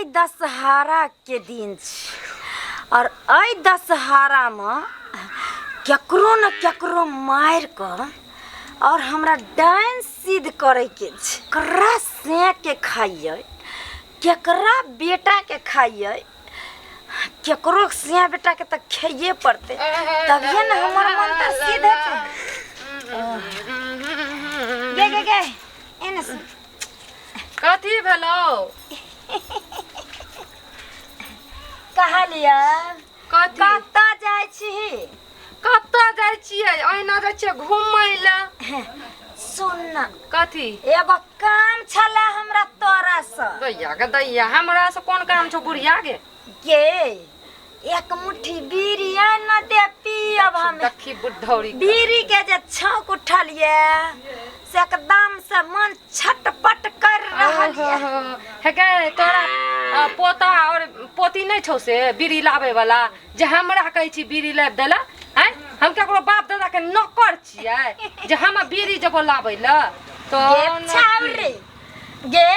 आइ दशहराके दिन छै आओर एहि दशहरामे केकरो ने केकरो मारि कऽ आओर हमरा डाइन सिद्ध करैके छै। केकरा सेके खाइए, केकरा बेटाके खाइए, केकरो सिया बेटाके तऽ खाइए पड़तै, तभिए ने हमर मन तऽ सिद्ध हेतै। गे गे गे, एने सुन। कथी भेलौ? कहलियै। कथी? कतऽ जाइ छी? कतऽ जाइ छियै? अहिना जाइ छियै घुमै लए। सुन न। कथी? एगो काम छलै हमरा तोरा से। दैया गे दैया, हमरा से कोन काम छौ बुढ़िया गे? गे, एक मुट्ठी बीड़ी आनि न दे, पियब हम। देखी बुढ़ौरी के। बीड़ी के जे छौंक उठल ये से एकदम से मन छटपट कर रहल ये। हे गे, तोरा पोता और पोती नहि छौ से बीड़ी लाबै वाला, जे हमरा कहै छी बीड़ी लाबि देला? आँय, हम केकरो बाप दादा के नौकर छियै जे हम बीड़ी जेबो लाबै लए? तो गे छाउरी गे,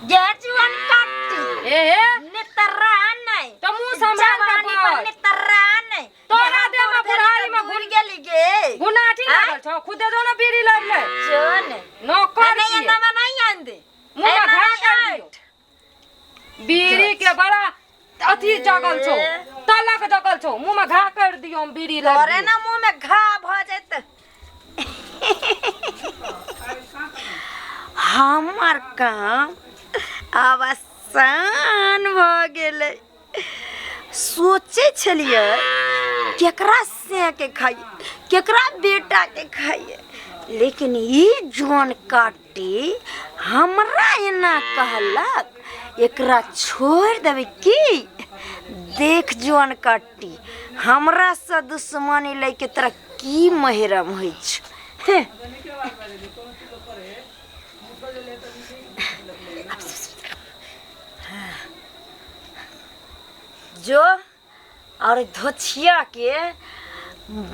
गे जुअन काटी। ए हे। नितरा नहीं। तो मुँह सम्हार के जवानी पर बज। नितरा नहीं। तोरा देह में बुढ़ारी में घुर गेली गे। गुनाठी आँय? लागल छौ, खुदे जो ने बीड़ी लाबि ले। जोन नौकर नहीं छियै। एना नहीं आन दे। मुँह में एना घा नहीं कर आन। दियौ। बीड़ी के बड़ा अथी जगल छौ, तलक जगल छौ, मुँह में घा कर दियौ हम बीड़ी लाबि तोरे दियौ। ना मुँह में घा भ जेत। हमर काम आब आसान भऽ गेलै। सोचै छलियै केकरा से के खाइए, केकरा बेटा के खाइए, लेकिन ई जोन काटी हमरा एना कहलक, एकरा छोड़ि देबै की? देख जोन काटी, हमरा से दुश्मनी लैके तोरा की महरम होइ छौ। हें। जो और धोछिया के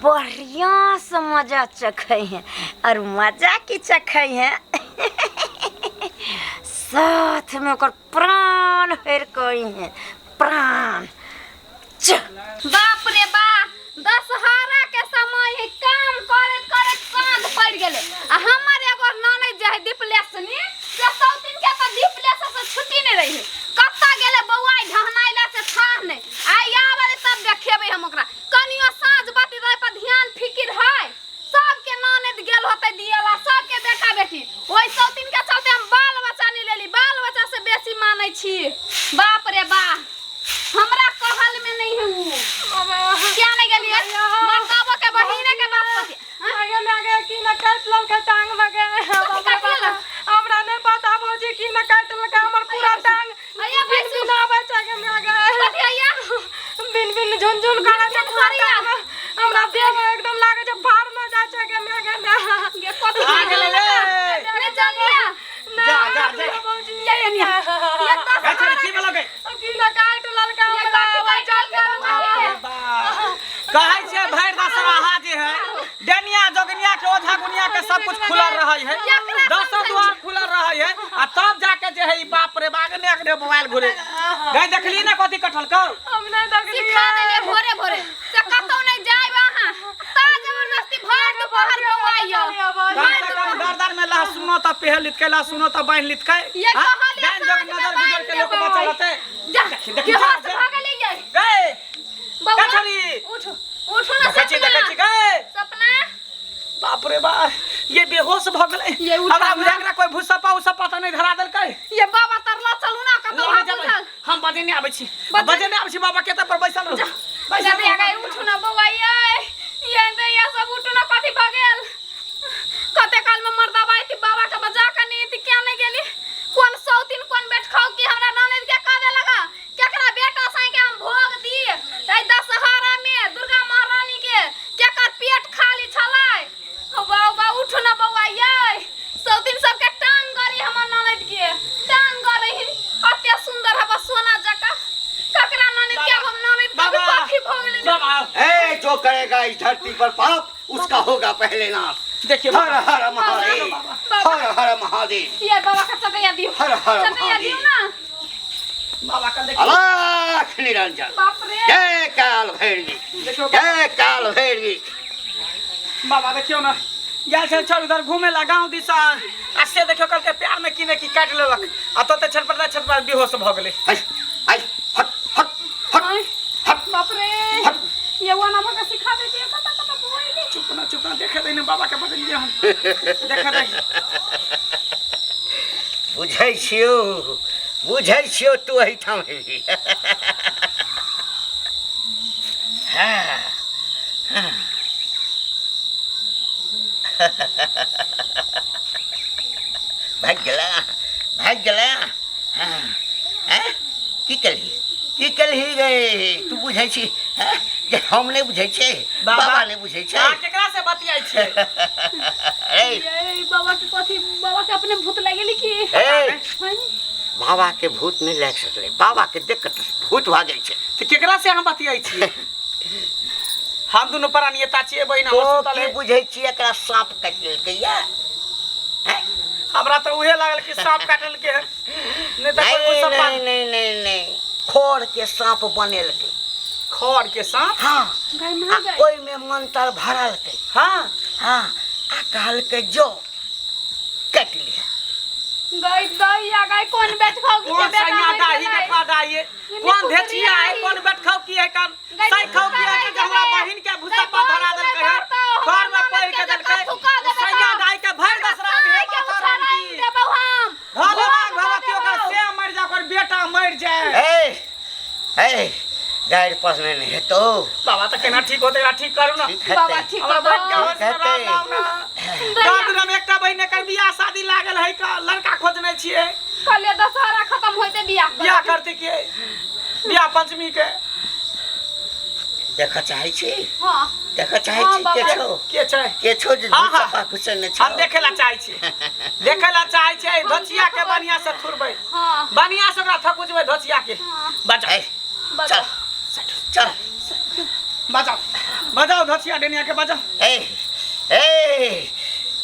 बढ़िया से मजा चखै हैं, और मजा की चखै हैं, साथ में ओकर प्राण हरि कही हैं प्राण। बाप रे बा, दशहरा के समय है, काम करैत करैत साँझ पड़ि गेलै आ हमर एगो ननैद जे है दीपलेसनी, से सौतिन के तऽ दीपलेस से छुट्टी नहि रही। कतऽ गेलै बौआइ ढहनाइ ला से थाह नहि। आइ आबे तब देखेबै हम ओकरा। कनियो साँझ बाती दै पर ध्यान फिकिर है? सबके ननैद गेल होतै दिएला, सबके बेटा बेटी। ओहि सौतिन के चलते हम बाल बच्चा नहि लेली, बाल बच्चा से बेसी मानै छी। बाप रे बा, हमरा कहल में नहीं है उ। क्या नहीं गेलिए मर्दाबो के बहिने के बाप पति। आगे में आगे की न काट ललकै टांग में गे। कथी काटि लेलक? हमरा नहीं पता भौजी की न काटि ललकै हमर पूरा टांग। अइया बिन भैंसु। बिन आबै छै आगे में आगे। कथी अइया? बिन बिन झुन झुन करै छै बिन पूरा करैया। टांग में। हमरा देह में एकदम लागै छै फाड़ न जाइ छै आगे में आगे में। गे कथी आ गेलै रे। नहीं जानिया। जा जा जा। ये ये निया। ये दस गे छोरी, की भेलौ गे? की न काटि ललकै ये हमरा। कथी काटि ललकै? कहै छियै भरि दशहरा जे है डनिया जोगनिया के ओझा गुनिया के सब कुछ खुलल रहै है, दसो द्वार खुलल रहै है, आ तब जाके जे है ई बाप रे बाग ने अगने मोबाइल घुरे गई। देखली ना कथी कटल कौ? हम नहीं देखलियै। सिखा देलियै भोरे भोरे से कतौ नहीं जाइब अहाँ, ता जबरदस्ती भरि दुपहर बौआइयो। कम से कम गर्दन में लहसुनो त पेह लितकै, लहसुनो त बान्हि लितकै। ये हाँ? कहलियै डाइन साँझ जोग में नजर गुजर के बान्हि लोक देबै। बचल रहतै। जा। देखी, देखी, बेहोश जा, जा। भऽ गेलियै ये। गए बौआ, का छोरी? उठू उठू ना। देखै छी। सपना। देखै छी गए। सपना। बाप रे बा, ये बेहोश भ गेलै। ये उठा हमरा ना। बुझा एकरा कोई भूसपा उसपा त नहीं धरा देलकै। ये बाबा तरला, चलू ना कतौ। लऽ हाथ जेबै। उठल। हम बजेने आबै छी, बजेने आबै छी। बाबा के पर बैसल रहू, बैसल जल्दी रहू। आगे उठू ना बौआ। ये ये दैया सब उठू ना, कथी भऽ गेल? कते काल में मर्दाबा आइती, बाबा के बजा के नहीं आइती। क्या नहीं गेली? कोन सौतिन कोन बेट खाओ की हमरा ननद के कह दे लगा? केकरा बेटा साई के हम भोग दी एहि दशहरा में दुर्गा महारानी के? केकर पेट खाली छलै? बौआ बौआ उठू ना बौआ। ये सौतिन सबके टांग गरी, हमर ननद के टांग गरी। अते सुंदर हवा सोना जका, ककरा ननद के हम ननद के बाबा। कथी भऽ गेलै? बाबा। ए, जो करेगा इस धरती पर पाप उसका होगा पहले नाश। देखिए हर हर महादेव, हर हर महादेव। ये बाबा का चटैया दियो। हर हर चटैया दियो महादेव। ना। बाबा कल देखियो। अलाख निरंजन। बाप रे। जय काल भैरवी, देखियो जय काल भैरवी। बाबा देखियो ना, गेल छल छल उधर घूमे ला गाँव दिशा, आ से देखियो कल के प्यार में की ने की काटि लेलक, आ तोते छटपटा छटपटा बेहोश भऽ गेलै। हट हट हट हट हट हट। बाप रे, ये वो ना भगा सिखा देती है कता कता बोली। चुप ना, चुप ना, देखे दे ना बाबा के बदलिए हम, देखे दे। बुझै छियौ, बुझै छियौ तू एहिठाम हेबही। हाँ, हाँ। भागि गेला, भागि गेला। हाँ, हाँ? की केलही, की केलही गे? तू बुझै छी, हाँ? जे हम नहि बुझै छियै, बाबा नहि बुझै छै। अहाँ केकरा से बतियाइ छियै? ए, ये बाबा के कथी, बाबा के अपने भूत लगेली की? ए, हैं? बाबा के भूत नहि लागि सकलै, बाबा के देख कऽ तऽ भूत भागै छै। तऽ केकरा से अहाँ बतियाइ छियै? हम दुनू प्राणियता छियै बहिन, हमर तो सुतल की है। बुझै छी एकरा साँप काटि लेलकै या? हैं? हमरा तऽ उहे लागल कि साँप काटलकै हन, नहि तऽ कोइ नहीं सब नहीं नहीं नहीं नहीं, खर के साँप बनेलकै। खर के साँप? हाँ। गाय आ मार गाय। ओहिमे मंत्र भरलकै। हाँ। हाँ, आ कहलकै जो काटि लिह। गाय दैया गाय, कोन बैठखाउ की कोन बेटा सैया मरि डाही गेलै? बैठवा डाही, कोन धेचिया है, कोन बैठखाउ की है, कोन गाय सैखाउ की है, जे हमरा बहिन के भूसा पर धरा देलकै है, घर में पड़ि के देलकै। सैया डाही के भरि दसरा में गाय के माता रानी उछराइ की। देबौ हम। भले माँ भगवती ओकर से मरि जा, ओकर बेटा मरि जाए। ए ए, गारि पढ़ने नहि हेतौ। बाबा तऽ केना ठीक होतै? एकरा ठीक करू ना। ठीक हेतै। बाबा ठीक हमरा कर बहिन के दो। होश में हेतै। लाउ ना। गाँव दिना में एकटा बहिन एकर बियाह शादी लागल है, का लड़का खोजने छियै। कहलियै दशहरा खत्म होइते बियाह करब। बियाह करते के बियाह पंचमी के देखऽ चाहै छी? हाँ। देखऽ चाहै हाँ, छी? बाबा। के छौ? के छै? के छौ जे हाँ, हाँ। भूसप्पा घुसने छौ? हम देखे ला चाहै छी, देखे ला चाहै छी। धोचिया के बढ़िया से थुरबै। हाँ। बढ़िया से ओकरा थकुचबै धोचिया के। हाँ। बचाओ। ए, चल चल, बचाओ, बचाओ धोचिया डेनिया के बचाओ। ए ए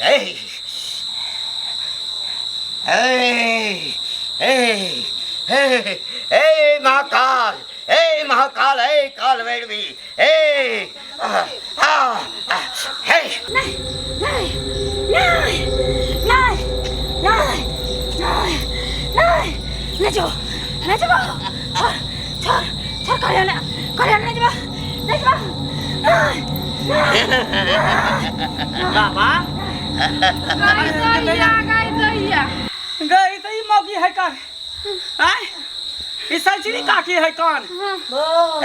ए ए ए ए ए महाकाल, ए महाकाल, ए काल भैरवी, ए आ आ आ, हे। नहीं नहीं नहीं नहीं नहीं नहीं नहीं, नहीं जाओ, नहीं जाओ, छोड़ छोड़ छोड़, कल्याण कल्याण, नहीं जाओ, नहीं जाओ, नहीं नहीं। बाबा गाय दैया, गाय दैया। गई तो ई मौगी है कौन? आय ई सलचिनी काकी है कौन?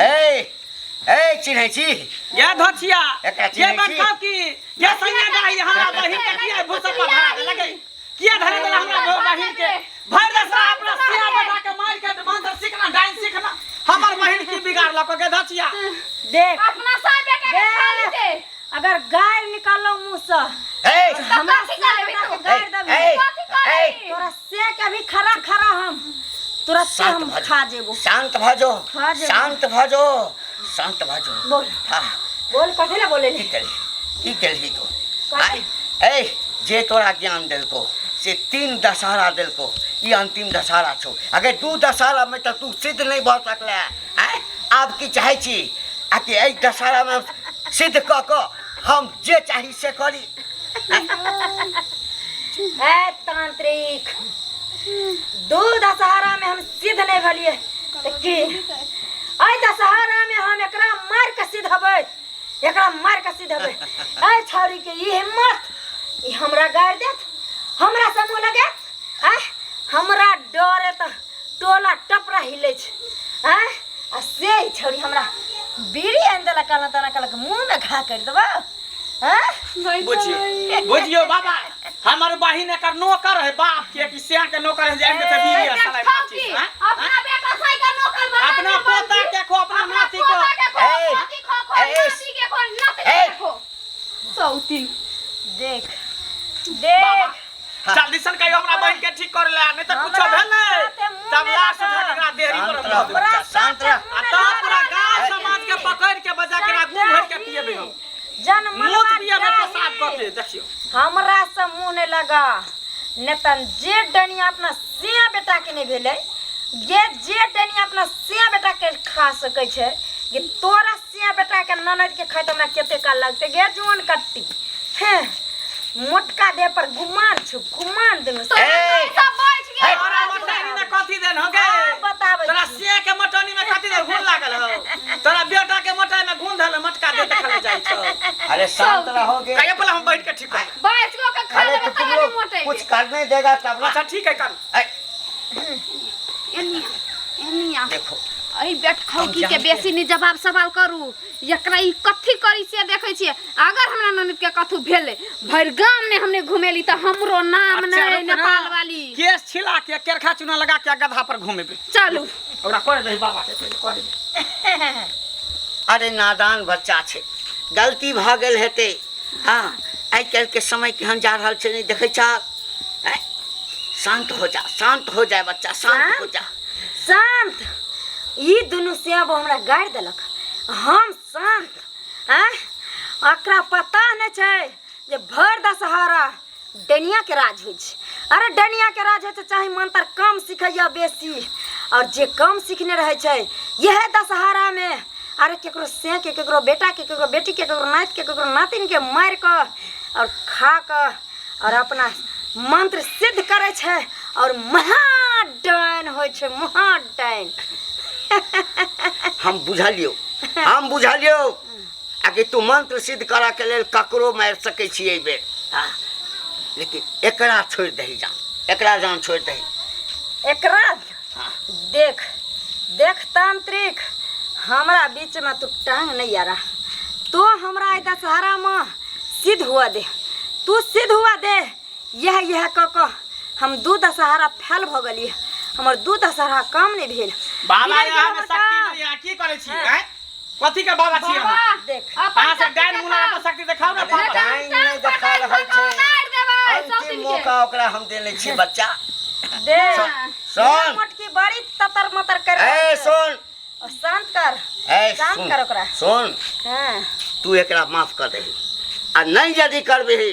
ए ए, चिन्है छी? ये धोचिया, एकरा ये चिन्है छी? बड़का की ये सैया डाही हमरा बहिन के किया भूसा पर धरा देलकै? किया धरा देला हमरा बहिन के? भरि दसरा अपना सिया बेटा के मार के मंत्र सीखना, डाइन सीखना, हमर बहिन की बिगाड़लक के धोचिया? देख, अपना साय बेटा के खा लेते। अगर गाय निकालो मुंह से ए, हमरा कथी सिया करबी बेटा तू? के गाड़ देबी। ए, कथी करबी? तोरा से के भी खड़ा खड़ा हम तोरा से शांत हम भऽ जो। खा जेबो। शांत भऽ जो। खा जेबो। शांत भऽ जो, शांत भऽ जो। बोल। हाँ। बोल, कथी ला बोले? की केलही, की केलही तू? कथी? आँय? ए, जे तोरा ज्ञान देलको से 3 दशहरा देलको, ई अंतिम दशहरा छौ। अगर 2 दशहरा में तऽ तू सिद्ध नहि भऽ सकले। आँय, आब की चाहै छी? आ कि एहि दशहरा में सिद्ध कऽ कऽ हम जे चाही से करी? है तांत्रिक, 2 दशहरा में हम सिद्ध नहीं भेलिए तऽ की एहि दशहरा में हम एकरा मार के सिद्ध हेबै? एकरा मार के सिद्ध हेबै। एहि छौड़ी के ई हिम्मत, ई हमरा गारि देत, हमरा से मुँह लगे? आँय, हमरा डरे तऽ टोला टपरा हिलै छै। आँय, आ से ई छौड़ी हमरा बीड़ी आनि देलक, कहलक तना कहलक मुँह में घा करि देबौ। आँय? बुझियो, बुझियो बाबा, हमर बहिन एकर नौकर है, बाप के कि सिया के नौकर है जे आनि देतै बीड़ी आ सलाइ बैठखाउ माचिस, की? आँय? अपना बेटा साय के नौकर बना अपना दे पोता बाबू। के खो, अपना नाती को। पोता के खो, ए, पोती खो, खो, ए, नाती के खो, नाती ए। के खो। सौतीन। देख देख। बाबा, जल्दी सन कहियो हमरा बहिन के ठीक कर ले, नहीं तऽ कुछो हमरा भेलै साथे मुँह तब नहि लाश लगा। उठा के एकरा देहरी पर शांत हम रह धऽ देबै। बच्चा, शांत रह। आ तब पूरा गाँव समाज के पकड़ के बजा के एकरा मुँह भरि के पिएबै हम। जन मूत पिएबै पेशाब कऽ के देखियौ। हमरा से मुँह नहि लगा, नहि तऽ जे डनिया अपना सिया बेटा के नहि भेलै, जे जे डनिया अपना सिया बेटा के खा सकै छै गे, तोरा सिया बेटा के ननद के खाइत हमरा कते काल लगतै गे जुआन कट्टी। हैं, मोटका देह पर गुमान छु, गुमान दुनू से। ए, सब बैठ गेल। तोरा मोटानी में कथी देन हो गे? हाँ, बताबै तोरा छी। सिया के मोटानी में कथी देन? घुन लागल हो तोरा बेटा के मोटाई में, घुन धल मटका दे देखल जाइ छौ। अरे शांत रहोगे? कहियो पहले हम बैठ के ठीक कर। 22 गो के खा अरे लेबै तो तुम तखन लोग मोटेबै। कुछ करने देगा तब ना। अच्छा ठीक है, कर। ऐ, एनिया एनिया। देखो एहि बेटखौकी के जानते बेसी नहि जवाब सवाल करू। एकरा ई कथी करी से देखै छियै। अगर हमरा ननद के कथू भेलै, भरि गाम ने हमने घुमेली तऽ हमरो नाम अच्छा, नहि रुक ना। नेपाल वाली। केस छिला के केरखा चूना लगा के गधा पर घूमेबे। चलू ओकरा कह दही बाबा के, पहिले कह दही। अरे नादान बच्चा छै, गलती भऽ गेल हेतै। हाँ, आइ काल्हि के समय केहन जा रहल छै, नहि देखै छह? आँय, शांत हो जा, शांत हो जाए बच्चा, शांत हो जा। शांत? ई दुनू सेब हमरा गाड़ि देलक, हम शांत? आँय, एकरा पता नहि छै जे भरि दशहरा डनिया के राज होइ छै। अरे डनिया के राज होइ छै, चाहे मंत्र कम सिखैया बेसी, और जे कम सिखने रहै छै इएह दशहरा में अरे केकरो से के, केकरो बेटा के, केकरो बेटी के, केकरो नाति के, केकरो नातिन के मारि कऽ और खा कऽ और अपना मंत्र सिद्ध करै छै और महाडाइन होइ छै, महाडाइन। हम बुझलियौ, हम बुझलियौ आ कि तू मंत्र सिद्ध करऽ के लेल ककरो मारि सकै छी एहि बेर। हाँ, लेकिन एकरा छोड़ि दही जान, एकरा जान छोड़ि दही। एकरा? हाँ। देख देख तांत्रिक, हमरा बीच में तू टांग नहीं आ रहा। तो हमरा एहि दशहरा में सिद्ध हुआ दे, तू सिद्ध हुआ दे। यह यह कऽ कऽ हम दू दशहरा फैल भऽ गेलियै, हमर दू दशहरा कम नहि भेल। बाबा, बिगड़ि गेल यहाँ में हमर शक्ति काम। नहीं है, की करै छी? आँय? कथी के बाबा छी अहाँ? बाबा, देख। अपन अहाँ से शक्ति डाइन मुना देखाउ। अपन शक्ति देखाउ ने अरे बाबा। डाइन नहि देखा रहल छै। मारि देबै अंतिम सौतिन के। मौका ओकरा हम देने छियै बच्चा। दे। सुन। मोटकी बड़ी ततर मतर कर। ए सुन। शांत कर। ए शांत सुन। कर ओकरा। सुन। हाँ। तू एकरा माफ कर दही आ नहि यदि करबिही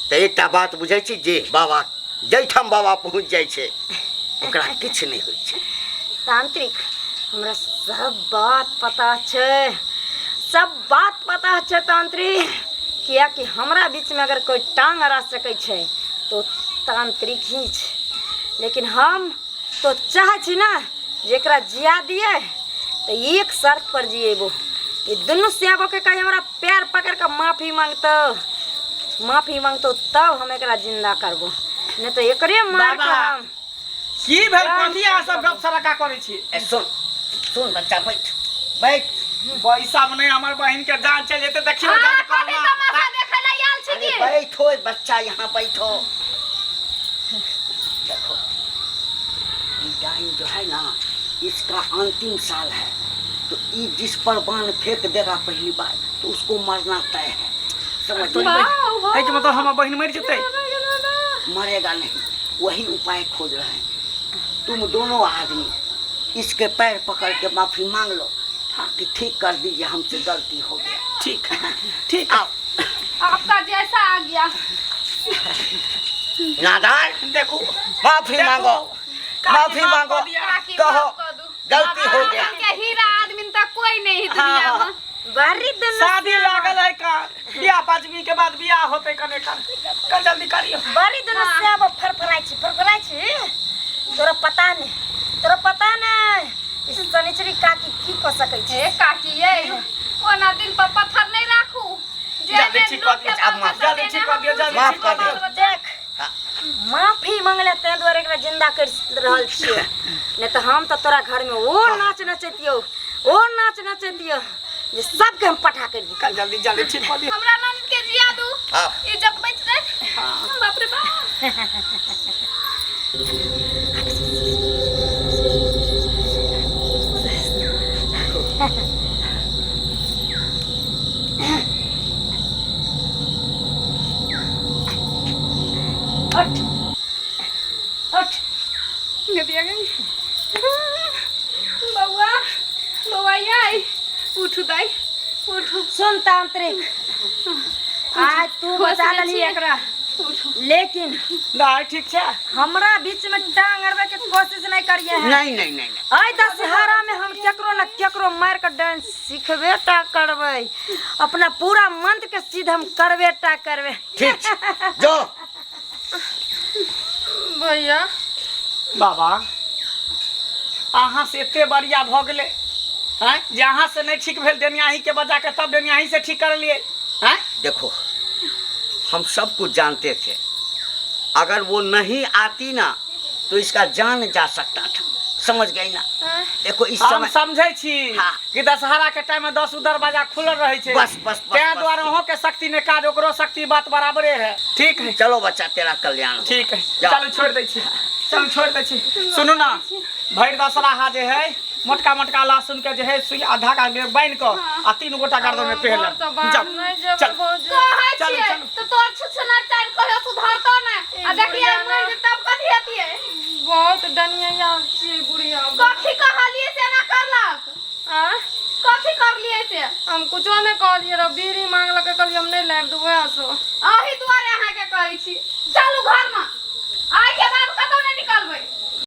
तऽ एकटा बात बुझै छी, जे बाबा जाहिठाम बाबा पहुँच जाइ छै ओकरा किछु नहि होइ छै। तांत्रिक, हमरा सब बात पता छै, सब बात पता छै तांत्रिक। कियाकि हमरा बीचमे अगर कोइ टांग अड़ा सकै छै तो तांत्रिक ही छै। लेकिन हम तो चाहै छी ना जे एकरा जिया दिए तऽ एक शर्त पर जिएबो। ई दुनू सेबो के कहीं हमरा पैर पकड़ के माफी मांगतो, माफी मांगतो तब हम एकरा जिंदा करबो, नहीं तो एकरे मार के बाबा। हम की भेल? कथी अहाँ सब गप सड़का करै छी? ए सुन सुन बच्चा, बैठ बैठ। पैसा में नहीं हमर बहिन के जान चलि जेतै, देखियौ। अहाँ जाके कथी कहलहुँ। तमाशा देखै लए आयल छी अरे की? बैठो बच्चा, यहाँ बैठो। देखो, ये डाइन जो है ना, इसका अंतिम साल है, तो ये जिस पर बाण फेंक देगा पहली बार तो उसको मरना तय है, समझ गए? वाह, वाह। एहिके मतलब हमर बहिन मरि जेतै? मरेगा नहीं, वही उपाय खोज रहे हैं। तुम दोनों आदमी इसके पैर पकड़ के माफी मांग लो, हाँ, कि ठीक कर दीजिए, हमसे गलती हो गया। ठीक ठीक। आओ। आपका जैसा आ गया। नादान, देखू। माफी देखो, मांगो, काकी माफी माफ मांगो। कर दिया। काकी कहो माफ कर दू। गलती हो गया। के हीरा आदमी तक कोई नहीं है दुनिया में। बड़ी दुनू शादी लागल है का बियाह, पांचवी के बाद बियाह होते कने कर कल, जल्दी करियो। बड़ी दुनू सेब फरफराइ छी, फरफराइ छी। तोरा पता नहीं, तोरा पता नहीं इस शनिचरी काकी की कऽ सकै छै। ए काकी, ये ओना दिल पर पत्थर नहीं राखू। जे जल्दी जे ठीक लोग कर दियौ, के आब बाल माफ बच्चा जल्दी देने ठीक कर दियौ, हम जल्दी माफ ठीक कर कर दियौ। दियौ। देख, हाँ। माफी मांगले तें दुआरे एकरा जिंदा कर रहल छियै, नहीं तऽ हम तऽ तोरा घर में ओ नाच नचैतियौ, ओ नाच नचैतियौ जे सबके हम पठा कर दी। कल जल्दी जल्दी ठीक कर दियौ। हमरा ननद के जिया दू। हाँ। इज्जत बच जाए। बाप रे बाप। उठ उठ। गदिया गई। बउआ बउआ, आई उठू दाई, उठू। सुन तांत्रिक, आज तू खुश बचा में लेली छियै। एकरा। लेकिन नहीं ठीक छै। हमरा बीच में टांग अड़बे के कोशिश नहीं करिए है। नहीं नहीं नहीं नहीं। आइ दशहरा में हम केकरो न केकरो मार के डांस सिखबे टा करबै, अपना पूरा मंत्र के सिद्ध हम करबे टा करबै। ठीक छै, जो। भैया बाबा अहाँ से एते बढ़िया भऽ गेलै आँय जे अहाँ से नहीं ठीक भेल डेनियाही के बजा के तब डेनियाही से ठीक करलियै आँय। देखो हम सब कुछ जानते थे, अगर वो नहीं आती ना तो इसका जान जा सकता था, समझ गई ना। देखो इस हम समय समझै छी हाँ। कि दशहरा के टाइम में 10 दरवाजा खुलल रहै छै। बस, बस, बस, तें बस। दुआरे अहूँ के शक्ति ने काज, ओकरो शक्ति बात बराबरे है। ठीक है चलो बच्चा तेरा कल्याण हो। ठीक है जाओ। चलू छोड़ दै छी, चलू छोड़ दै छी। सुनू ना भरि दशहरा जे है मोटका मोटका लहसुन के जे है सुइया धागा के बान्हि कऽ आ 3 गोटा गर्दन में पहिर लेब। घर से बाहर जाउ, नहि जेबै चल। भौजी। कहै चलू, छियै चलू। तऽ तोर छुछुनर चारि कहियो सुधरतौ ने, आ देखियै बुढ़िया मरि जेतै तब कथी हेतियै? बहुत डनिया छियै बुढ़िया। कथी कहलियै से एना करलक? आँय? कथी करलियै से? हम कुछो नहि कहलियै रह, बीड़ी मांगलकै कहलियै हम नहि लाबि देबै, वएह से। अही दुआरे अहाँके कहै छी। जा।